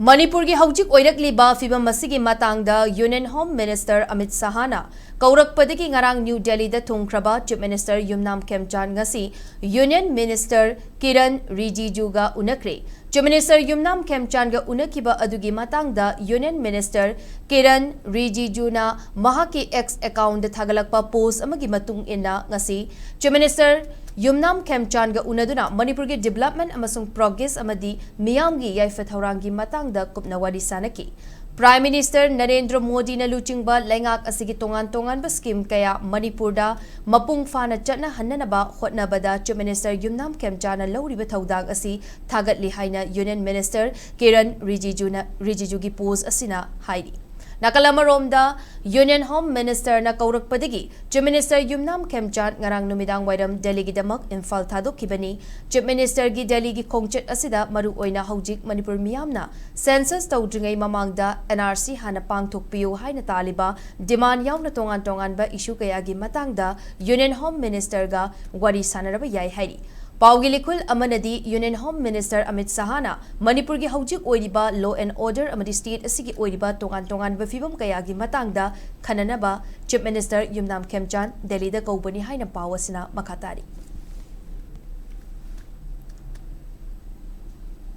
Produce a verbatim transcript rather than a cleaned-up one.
ꯃꯅꯤꯄꯨꯔꯒꯤ ꯍꯧꯖꯤꯛ ꯑꯣꯏꯔꯛꯂꯤꯕ ꯐꯤꯕꯝ ꯑꯁꯤꯒꯤ ꯃꯇꯥꯡꯗ Union Home Minister ꯑꯃꯤꯠ ꯁꯍꯥꯅ ꯀꯧꯔꯛꯄꯗꯒꯤ ꯉꯔꯥꯡ ꯅ꯭ꯌꯨ ꯗꯦꯜꯂꯤꯗ ꯊꯨꯡꯈ꯭ꯔꯕ Chief Minister ꯌꯨꯝꯅꯥꯝ ꯈꯦꯝꯆꯥꯟ ꯉꯁꯤ Union Minister Kiran ꯔꯤꯖꯤꯖꯨꯒ ꯎꯅꯈ꯭ꯔꯦ꯫ Chief Minister ꯌꯨꯝꯅꯥꯝ ꯈꯦꯝꯆꯥꯟꯒ ꯎꯅꯈꯤꯕ ꯑꯗꯨꯒꯤ ꯃꯇꯥꯡꯗ Union Minister ꯀꯤꯔꯟ ꯔꯤꯖꯤꯖꯨꯅ ꯃꯍꯥꯛꯀꯤ X account ꯊꯥꯒꯠꯂꯛꯄ post ꯑꯃꯒꯤ ꯃꯇꯨꯡ ꯏꯟꯅ ꯉꯁꯤ Chief Minister ꯌꯨꯝꯅꯥꯝ ꯈꯦꯝꯆꯥꯟꯒ ꯎꯅꯗꯨꯅ ꯃꯅꯤꯄꯨꯔꯒꯤ development ꯑꯃꯁꯨꯡ progress ꯑꯃꯗꯤ ꯃꯤꯌꯥꯝꯒꯤ ꯌꯥꯏꯐ ꯊꯧꯔꯥꯡꯒꯤ ꯃꯇꯥꯡꯗ ꯀꯨꯞꯅ ꯋꯥꯔꯤ ꯁꯥꯅꯈꯤ꯫ Prime Minister ꯅꯔꯦꯟꯗ꯭ꯔ ꯃꯣꯗꯤꯅ ꯂꯨꯆꯤꯡꯕ ꯂꯩꯉꯥꯛ ꯑꯁꯤꯒꯤ ꯇꯣꯉꯥꯟ ꯇꯣꯉꯥꯟꯕ scheme ꯀꯌꯥ ꯃꯅꯤꯄꯨꯔꯗ ꯃꯄꯨꯡ ꯐꯥꯅ ꯆꯠꯅꯍꯟꯅꯅꯕ ꯍꯣꯠꯅꯕꯗ Chief Minister ꯌꯨꯝꯅꯥꯝ ꯈꯦꯝꯆꯥꯟꯅ ꯂꯧꯔꯤꯕ ꯊꯧꯗꯥꯡ ꯑꯁꯤ ꯊꯥꯒꯠꯂꯤ ꯍꯥꯏꯅ Union Minister ꯀꯤꯔꯟ ꯔꯤꯖꯤꯖꯨꯅ, ꯔꯤꯖꯤꯖꯨꯒꯤ post ꯑꯁꯤꯅ ꯍꯥꯏꯔꯤ꯫ ꯅꯥꯀꯜ ꯑꯃꯔꯣꯝꯗ, Union Home Minister ꯅ ꯀꯧꯔꯛꯄꯗꯒꯤ Chief Minister ꯌꯨꯝꯅꯥꯝ ꯈꯦꯝꯆꯥꯟ ꯉꯔꯥꯡ ꯅꯨꯃꯤꯗꯥꯡ ꯋꯥꯏꯔꯝ ꯗꯦꯜꯂꯤꯒꯤꯗꯃꯛ ꯏꯝꯐꯥꯜ ꯊꯥꯗꯣꯛꯈꯤꯕꯅꯤ꯫ Chief Minister ꯒꯤ ꯗꯦꯜꯂꯤꯒꯤ ꯈꯣꯡꯆꯠ ꯑꯁꯤꯗ ꯃꯔꯨ ꯑꯣꯏꯅ ꯍꯧꯖꯤꯛ ꯃꯅꯤꯄꯨꯔ ꯃꯤꯌꯥꯝꯅ census ꯇꯧꯗ꯭ꯔꯤꯉꯩ ꯃꯃꯥꯡꯗ N R C ꯍꯥꯟꯅ ꯄꯥꯡꯊꯣꯛꯄꯤꯌꯨ ꯍꯥꯏꯅ ꯇꯥꯜꯂꯤꯕ demand ꯌꯥꯎꯅ ꯇꯣꯉꯥꯟ ꯇꯣꯉꯥꯟꯕ issue ꯀꯌꯥꯒꯤ ꯃꯇꯥꯡꯗ Union Home Minister ꯒ ꯋꯥꯔꯤ ꯁꯥꯟꯅꯔꯕ ꯌꯥꯏ ꯍꯥꯏꯔꯤ꯫ ꯄꯥꯎꯒꯤ ꯂꯤꯈꯨꯜ ꯑꯃꯅꯗꯤ Union Home Minister ꯑꯃꯤꯠ ꯁꯍꯥꯅ ꯃꯅꯤꯄꯨꯔꯒꯤ ꯍꯧꯖꯤꯛ ꯑꯣꯏꯔꯤꯕ law and order ꯑꯃꯗꯤ state ꯑꯁꯤꯒꯤ ꯑꯣꯏꯔꯤꯕ ꯇꯣꯉꯥꯟ ꯇꯣꯉꯥꯟꯕ ꯐꯤꯕꯝ ꯀꯌꯥꯒꯤ ꯃꯇꯥꯡꯗ ꯈꯟꯅꯅꯕ Chief Minister ꯌꯨꯝꯅꯥꯝ ꯈꯦꯝꯆꯥꯟ ꯗꯦꯜꯂꯤꯗ ꯀꯧꯕꯅꯤ ꯍꯥꯏꯅ ꯄꯥꯎ ꯑꯁꯤꯅ ꯃꯈꯥ ꯇꯥꯔꯤ꯫